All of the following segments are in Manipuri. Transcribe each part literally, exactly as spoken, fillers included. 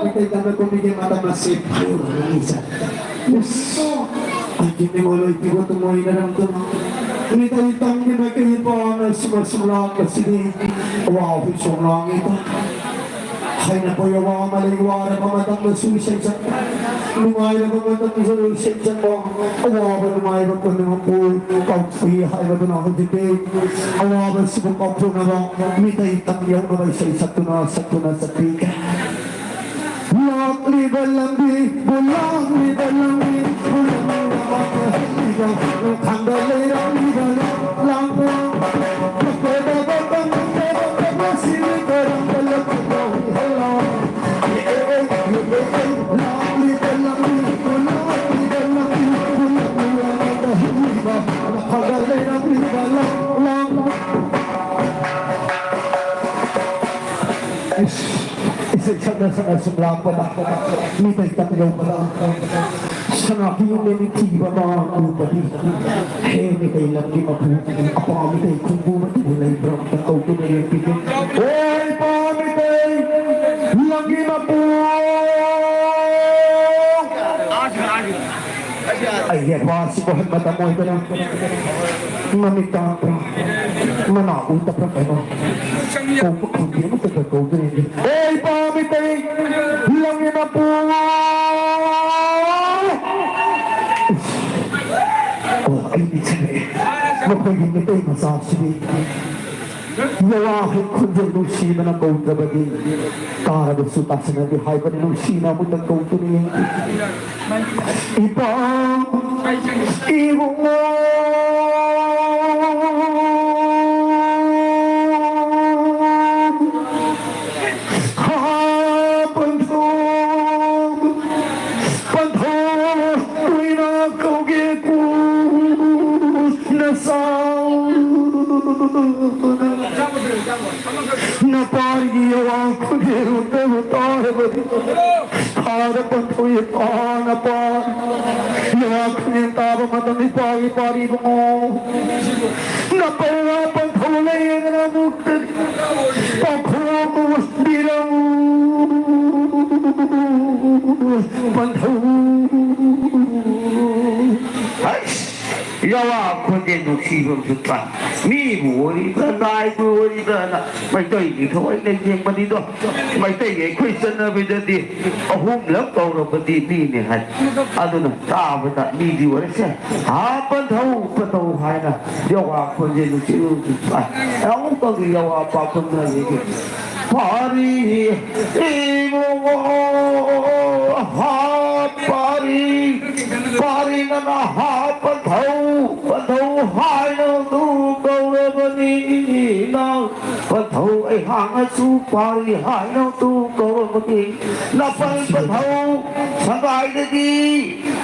Maitai tamna kumige mata masi phayu rani sa. Yes. Ai kini ngoloi pigo tu moi na ram tu. Maitai tamna kumige pa na suma suma kasi ni. Wow, hui suma ngi ta. Haina poiya wa malai wa ra pa mata masu sai sa. Lumai ra pa mata masu sai sa ko. Wow, pa lumai ra pa lumai pa. Kau sui hai ra pa na ko jite. Wow, pa suma kau tu na ba. Maitai tamna yau na ba sai sa tu na sa tu na sa ti ka. ꯂꯥꯛꯂꯤꯕ ꯂꯝꯕꯤ, ꯂꯥꯛꯂꯤꯕ ꯂꯝꯕꯤ, ꯈꯪꯗ ꯂꯩꯔꯝꯂꯤꯕ ꯂꯝꯕꯤ꯫ Isai sakna sakna sum lam pada. Maitai tam yau pada. Sana ki yung ni ti ba ba ku padi. He maitai lam ki mapu. Apa maitai kunggu mati bulai bram ta kau tu ni yang pikin. Oi pa maitai lam ki mapu. Ai ya pa si ko hat mata moi kana. Mamita pra. Mana uta pra kana. Kau pa kau dia mata kau tu ni. Ei pa maitai. Lam ki mapu. Oh, ai ni chane. Makhoi ni maitai masa sini. Yawa hai khunjel nungsi mana kau tabadi. Tara da suta sana di hai bani nungsi na muta kau tu ni. Ipa, ibungo. Hapun tu. ꯈꯣꯟꯖꯦꯜ ꯎꯠꯇꯕ ꯇꯥꯔꯕꯗꯤ ꯊꯥꯗ ꯄꯟꯊꯧ ꯏꯄꯥꯅ ꯄꯥ ꯌꯥ ꯈꯣꯟꯖꯦꯜ ꯇꯥꯕ ꯃꯇꯝꯗ ꯏꯄꯥꯒꯤ ꯄꯥꯔꯤꯕꯉꯣ ꯅꯄꯧ ꯋꯥ ꯄꯟꯊꯧ ꯂꯩꯌꯦꯗꯅ ꯑꯃꯨꯛꯇꯗꯤ ꯄꯥꯎꯈꯣꯡ ꯎꯠꯄꯤꯔꯝꯃꯨ ꯄꯟꯊꯧ꯫ ꯍꯩꯁ! ꯌꯥꯋꯥ ꯈꯣꯟꯖꯦꯜ ꯅꯨꯡꯁꯤꯕ ꯑꯃꯁꯨ ꯇꯥꯏ꯫ ꯃꯤꯕꯨ ꯑꯣꯏꯔꯤꯕ꯭ꯔꯥ, ꯂꯥꯏꯕꯨ ꯑꯣꯏꯔꯤꯕ꯭ꯔꯥꯅ ꯃꯩꯇꯩꯒꯤ ꯊꯋꯥꯏ ꯂꯩꯇꯦꯡꯕꯅꯤꯗꯣ꯫ ꯃꯩꯇꯩꯒꯤ ꯑꯩꯈꯣꯏ ꯆꯠꯅꯕꯤꯗꯗꯤ ꯑꯍꯨꯝꯂꯛ ꯀꯧꯔꯕꯗꯤ ꯃꯤꯅꯤ ꯍꯥꯏ꯫ ꯑꯗꯨꯅ ꯇꯥꯕꯗ ꯃꯤꯗꯤ ꯑꯣꯏꯔꯁꯦ꯫ ꯍꯥ ꯄꯟꯊꯧ ꯄꯟꯊꯧ ꯍꯥꯏꯅ ꯌꯥꯋꯥ ꯈꯣꯟꯖꯦꯜ ꯅꯨꯡꯁꯤꯕ ꯑꯃꯁꯨ ꯇꯥꯏ꯫ ꯑꯃꯨꯛꯇꯪꯗꯤ ꯌꯥꯋꯥ ꯄꯥꯎꯈꯨꯝꯅ ꯌꯦꯡꯒꯦ꯫ ꯄꯥꯔꯤ ꯏꯕꯨꯡꯉꯣ ꯍꯥ ꯄꯥꯔꯤ ꯄꯥꯔꯤ ꯅꯅ ꯍꯥ ꯄꯟꯊꯧ ꯄꯟꯊꯧ ꯍꯥꯏꯅ ꯑꯗꯨ ꯀꯧꯔꯕꯅꯤ ꯅꯪ ꯄꯟꯊꯧ ꯑꯩꯍꯥꯛꯅꯁꯨ ꯄꯥꯔꯤ ꯍꯥꯏꯅ ꯑꯗꯨ ꯀꯧꯔꯕꯅꯤ ꯅꯄꯟ ꯄꯟꯊꯧ ꯁꯪꯒꯥꯏꯗꯒꯤ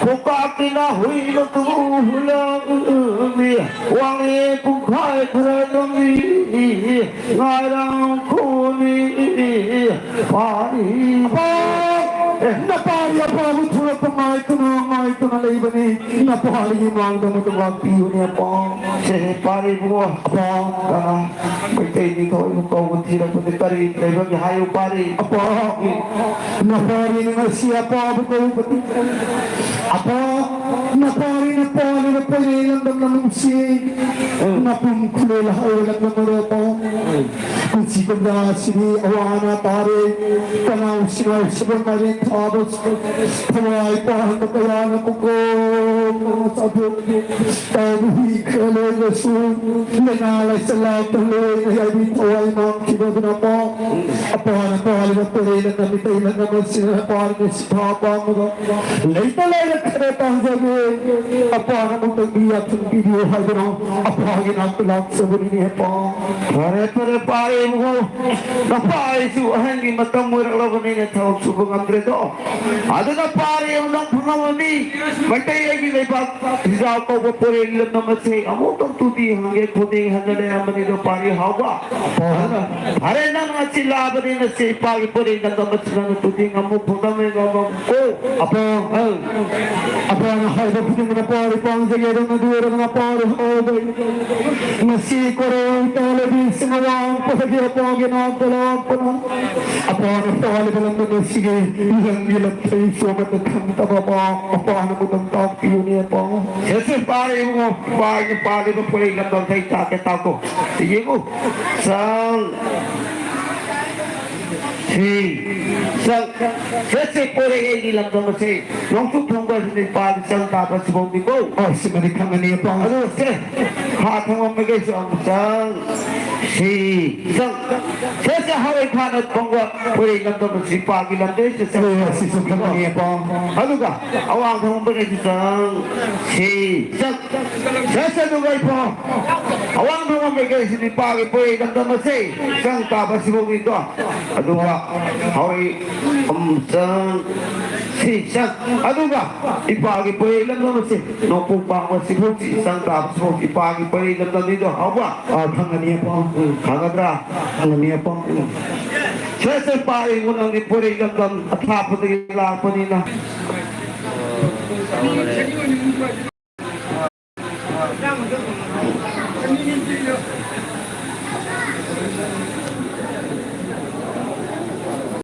ꯈꯣꯡꯀꯥꯞꯇꯤꯅ ꯍꯨꯏꯅ ꯑꯗꯨ ꯍꯨꯜꯂꯝꯃꯤ ꯋꯥꯡꯂꯦ ꯄꯨꯡꯈꯥꯏ ꯈꯔ ꯇꯝꯃꯤ ꯉꯥꯏꯔꯥꯡ ꯈꯣꯅꯤ ꯄꯥꯔꯤ ꯑꯄꯥ! ꯑꯦ, ꯅꯄꯥꯔꯤ ꯑꯄꯥꯕꯨ ꯊꯣꯛꯂꯛꯄ ꯉꯥꯏꯗꯨꯅ, ꯉꯥꯏꯗꯨꯅ ꯂꯩꯕꯅꯤ꯫ ꯅꯄꯥꯔꯤꯒꯤ ꯃꯥꯡꯗ ꯑꯃꯇ ꯉꯥꯛꯄꯤꯌꯨꯅꯦ, ꯑꯄꯥ꯫ ꯁꯦ, ꯄꯥꯔꯤ ꯏꯕꯨꯡꯉꯣ꯫ ꯑꯄꯥ꯫ ꯀꯅꯥ? ꯃꯩꯇꯩ ꯅꯤꯡꯊꯧ ꯑꯩꯕꯨ ꯀꯧꯕ ꯊꯤꯔꯛꯄꯗ ꯀꯔꯤ ꯂꯩꯕꯒꯦ ꯍꯥꯏꯌꯨ, ꯄꯥꯔꯤ꯫ ꯑꯄꯥ꯫ ꯅꯄꯥꯔꯤꯅ ꯉꯁꯤ ꯑꯄꯥꯕꯨ ꯀꯧꯕꯗꯤ꯫ ꯑꯄꯥ꯫ ꯅꯄꯥꯔꯤꯅ ꯄꯥꯜꯂꯤꯕ ꯄꯣꯏꯔꯩ ꯂꯝꯗꯝ ꯂꯝꯗꯝꯁꯤ꯫ ꯎꯝ꯫ ꯃꯄꯨꯝ ꯈꯨꯂꯦꯜ ꯍꯥꯏꯕ ꯂꯝꯗꯝ ꯑꯗꯣ ꯑꯄꯥ꯫ ꯎꯝ꯫ ꯄꯨꯟꯁꯤ ꯀꯨꯝꯖꯥꯁꯤꯗꯤ ꯑꯋꯥ ꯑꯅꯥ ꯇꯥꯔꯦ꯫ ꯀꯅꯥ ꯎꯁꯤꯅꯥ ꯎꯁꯤꯕ ꯃꯥꯏꯔꯦꯟ ꯊꯥꯕ ꯊꯋꯥꯏ ꯄꯥꯟꯕ ꯀꯌꯥꯅ ꯄꯨꯀꯣꯛ ꯆꯥꯊꯣꯛ ꯇꯧꯕ ꯍꯨꯏ ꯈꯔ ꯂꯣꯏꯔꯁꯨ ꯂꯥꯏꯅꯥ ꯂꯥꯏꯆꯠ ꯂꯥꯛꯇ ꯂꯣꯏꯅ ꯌꯥꯏꯕꯤ ꯊꯋꯥꯏ ꯃꯥꯡꯈꯤꯕ ꯑꯗꯨꯅ ꯑꯄꯥ꯫ ꯑꯄꯥꯅ ꯄꯥꯜꯂꯤꯕ ꯄꯣꯏꯔꯩ ꯂꯝꯗꯝ ꯃꯤꯇꯩ ꯂꯝꯗꯝ ꯑꯁꯤꯅ ꯄꯥꯜꯂꯤꯕ ꯁꯤꯐꯥ ꯄꯥꯝꯕꯗ ꯂꯩꯇ ꯂꯩꯔꯛꯇ꯭ꯔꯦ ꯇꯥꯡꯖ ꯑꯄꯥꯅ ꯑꯃꯨꯛꯇꯪꯗꯤ ꯌꯥꯊꯪ ꯄꯤꯕꯤꯌꯨ ꯍꯥꯏꯗꯨꯅ ꯑꯄꯥꯒꯤ ꯅꯥꯛꯇ ꯂꯥꯛꯆꯕꯅꯤꯅꯦ, ꯑꯄꯥ꯫ ꯐꯔꯦ, ꯐꯔꯦ, ꯄꯥꯔꯦ ꯏꯕꯨꯡꯉꯣ꯫ ꯅꯄꯥ ꯑꯩꯁꯨ ꯑꯍꯟꯒꯤ ꯃꯇꯝ ꯑꯣꯏꯔꯛꯂꯕꯅꯤꯅ ꯊꯕꯛ ꯁꯨꯕ ꯉꯝꯗ꯭ꯔꯦꯗꯣ꯫ ꯑꯗꯨꯅ ꯄꯥꯔꯦ ꯅꯪ ꯐꯪꯉꯝꯃꯅꯤ꯫ ꯃꯩꯇꯩ ꯑꯩꯒꯤ ꯂꯩꯕꯥꯛ ꯐꯤꯖꯥ ꯀꯧꯕ ꯄꯣꯔꯦꯜ ꯂꯝꯗꯝ ꯑꯁꯤ ꯑꯃꯨꯛꯇꯪ ꯇꯨꯗꯤ ꯍꯪꯒꯦ ꯈꯣꯠꯇꯦ ꯍꯥꯏꯅ ꯂꯩꯔꯝꯕꯅꯤꯗꯣ ꯄꯥꯔꯦ ꯍꯥꯎꯕ꯫ ꯑꯗꯨꯅ ꯐꯔꯦ, ꯅꯪ ꯉꯁꯤ ꯂꯥꯛꯑꯕꯅꯤ, ꯉꯁꯤ ꯏꯄꯥꯒꯤ ꯄꯣꯔꯦꯜ ꯂꯝꯗꯝ ꯑꯁꯤ ꯅꯪꯅ ꯇꯨꯗꯤ ꯉꯝꯃꯨ ꯈꯣꯠꯂꯝꯃꯦ ꯉꯝꯃꯝ꯫ ꯑꯣ, ꯑꯄꯥ, ꯑꯪ꯫ ꯑꯄꯥꯅ ꯍꯥꯏꯕ ꯈꯨꯗꯤꯡꯃꯛ ꯑꯄꯥꯗꯤ ꯄꯥꯡꯖꯒꯦ, ꯑꯗꯨꯅ ꯑꯗꯨ ꯑꯣꯏꯔꯒꯅ ꯑꯄꯥꯗꯤ ꯍꯥꯏꯕ꯫ ꯉꯁꯤ ꯀꯣꯔꯧ ꯇꯥꯂꯕꯤ ꯁꯤꯡ ꯑꯋꯥꯡꯄꯗꯒꯤ ꯑꯄꯥꯒꯤ ꯅꯥꯛꯇ ꯂꯥꯛꯄꯅ꯫ ꯑꯄꯥꯅ ꯄꯥꯜꯂꯤꯕ ꯂꯝꯗꯝ ꯑꯁꯤꯒꯤ ꯂꯝꯒꯤ ꯂꯝꯊꯩꯁꯨ ꯑꯃꯠꯇ ꯈꯪꯗꯕ ꯑꯄꯥ, ꯑꯄꯥꯅ ꯃꯇꯝ ꯇꯥꯛꯄꯤꯌꯨꯅꯦ, ꯑꯄꯥ꯫ ꯁꯦ, ꯁꯦ, ꯄꯥꯔꯦ ꯏꯕꯨꯡꯉꯣ, ꯄꯥꯔꯦ, ꯄꯥꯔꯤꯕ ꯄꯣꯔꯩ ꯂꯝꯗꯝ ꯊꯩ ꯇꯥꯛꯀꯦ ꯇꯥꯛꯀꯣ꯫ ꯌꯦꯡꯉꯨ, ꯁꯪ꯫ ꯁꯤ, ꯆꯪ꯫ ꯆꯠꯁꯦ ꯄꯣꯔꯦ ꯑꯩꯒꯤ ꯂꯝꯗꯝ ꯑꯁꯦ꯫ ꯅꯣꯡꯆꯨꯞ ꯊꯪꯕ ꯑꯁꯤꯗ ꯏꯄꯥꯗꯤ ꯆꯪ ꯇꯥꯕ ꯁꯤꯐꯧꯅꯤꯀꯣ꯫ ꯑꯣ, ꯁꯤꯃꯗꯤ ꯈꯪꯉꯅꯤ, ꯑꯄꯥ꯫ ꯑꯗꯨ ꯁꯦ, ꯈꯥ ꯊꯪꯕ ꯃꯥꯏꯀꯩꯁꯨ ꯑꯃꯨꯛ ꯆꯪ꯫ ꯁꯤ, ꯆꯪ꯫ ꯁꯦ, ꯁꯦ, ꯍꯋꯥꯏ ꯈꯥꯅ ꯊꯪꯕ ꯄꯣꯔꯦ ꯂꯝꯗꯝ ꯑꯁꯤ ꯏꯄꯥꯒꯤ ꯂꯝꯗꯝ ꯑꯁꯤꯗ ꯆꯪ꯫ ꯑꯦ, ꯑꯁꯤꯁꯨ ꯈꯪꯉꯅꯤ, ꯑꯄꯥ꯫ ꯑꯗꯨꯒ ꯑꯋꯥꯡ ꯊꯪꯕ ꯃꯥꯏꯀꯩꯁꯨ ꯆꯪ꯫ ꯁꯤ, ꯆꯪ꯫ ꯁꯦ, ꯁꯦ, ꯑꯗꯨꯒ ꯏꯄꯥ꯫ ꯑꯋꯥꯡ ꯊꯪꯕ ꯃꯥꯏꯀꯩꯁꯤꯗ ꯏꯄꯥꯒꯤ ꯄꯣꯔꯦ ꯂꯝꯗꯝ ꯑꯁꯦ ꯆꯪ ꯇꯥꯕ ꯁꯤꯐꯧꯅꯤꯗꯣ꯫ ꯑꯗꯨꯒ ꯍꯣꯏ, ꯑꯝ, ꯆꯪ, ꯁꯤ, ꯆꯪ꯫ ꯑꯗꯨꯒ ꯏꯄꯥꯒꯤ ꯄꯣꯔꯩ ꯂꯝꯗꯝ ꯑꯁꯤ ꯅꯣꯡꯄꯣꯛ ꯄꯥꯡꯕ ꯁꯤꯐꯧꯁꯤ ꯆꯪ ꯇꯥꯕ ꯁꯤꯐꯧ ꯏꯄꯥꯒꯤ ꯄꯣꯔꯩ ꯂꯝꯗꯝꯅꯤꯗꯣ ꯍꯥꯎꯕ? ꯑꯥ, ꯈꯪꯒꯅꯤ, ꯑꯄꯥ꯫ ꯎꯝ, ꯈꯪꯒꯗ꯭ꯔꯥ? ꯈꯪꯒꯅꯤ, ꯑꯄꯥ꯫ ꯎꯝ꯫ ꯁꯦ, ꯁꯦ, ꯄꯥ, ꯏꯕꯨꯡ, ꯅꯪꯗꯤ ꯄꯣꯔꯩ ꯂꯝꯗꯝ ꯑꯊꯥꯞꯄꯗꯒꯤ ꯂꯥꯛꯄꯅꯤꯅ꯫